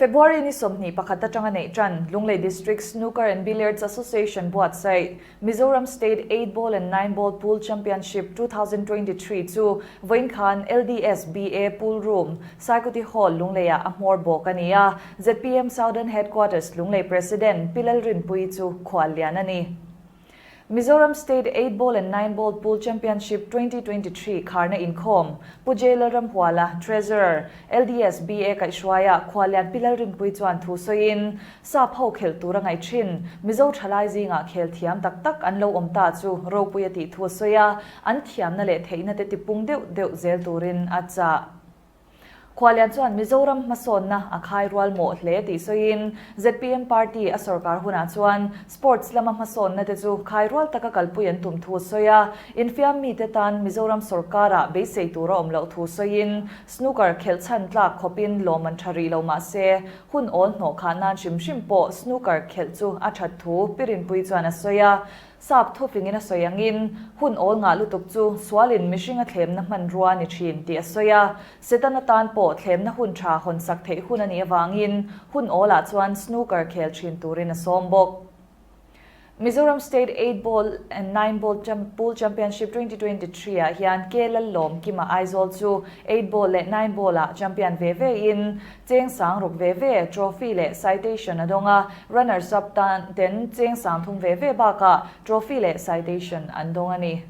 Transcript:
February ni 21 atanga neih tan Lunglei District Snooker and Billiards Association buatsaih Mizoram State 8 Ball and 9 Ball Pool Championship 2023 chu vawiin khan LDSBA Pool Room, Saikuti Hall, Lungleiah a hmawr bawk a ni a, zpm Southern Headquarters Lunglei President Pi Lalrinpuii chu khuallian a ni. Mizoram State 8 Ball and 9 Ball Pool Championship 2023 kharna inkhawm, Pu J. Lalramhuala, Treasurer, LDSBA kaihhruaia khuallian Pi Lalrinpuii chuan thu sawiin, Sap ho khelh tur a ngaih thin, Mizo thalai zingah khel thiam tak tak an lo awm ta chu ropui a tih thu a sawi a, an thiamna leh theihna te tipung deuh deuh zel turin a chah. Khualian chuan Mizoram hmasawnna a khai rual mawh hle tih sawiin zpm party a sorkar hunah chuan sports lama hmasawnna te chu khai rual taka kalpui an tum thu a sawi a, infiam mite tan Mizoram sorkarah beisei tur a awm loh thu sawiin snooker khelh chhan tlak khawpin lawm an tha rih lo mah se hun awl hnawh khah nan hrim hrim pawh snooker khelh chu a that thu Pi Rinpuii chuan a sawi a. Sap thufingin a sawi angin, hun awl ngah lutuk chu sualin mihring a thlemna hmanrua a ni thin tih a sawi a. Setan atan pawh thlemna hun tha hawnsak theih hun a nih avangin hun awlah chuan snooker khel thin turin a sawm bawk. Mizoram State 8 Ball and 9 Ball Pool Championship 2023 ah hian K Lallawm Kima Aizawl chu 8 Ball leh 9 Ball ah champion ve ve in Cheng sang ruk ve ve, trophy leh citation a dawng a, runners up tan ten cheng sang thum ve ve bakah trophy leh citation an dawng a ni.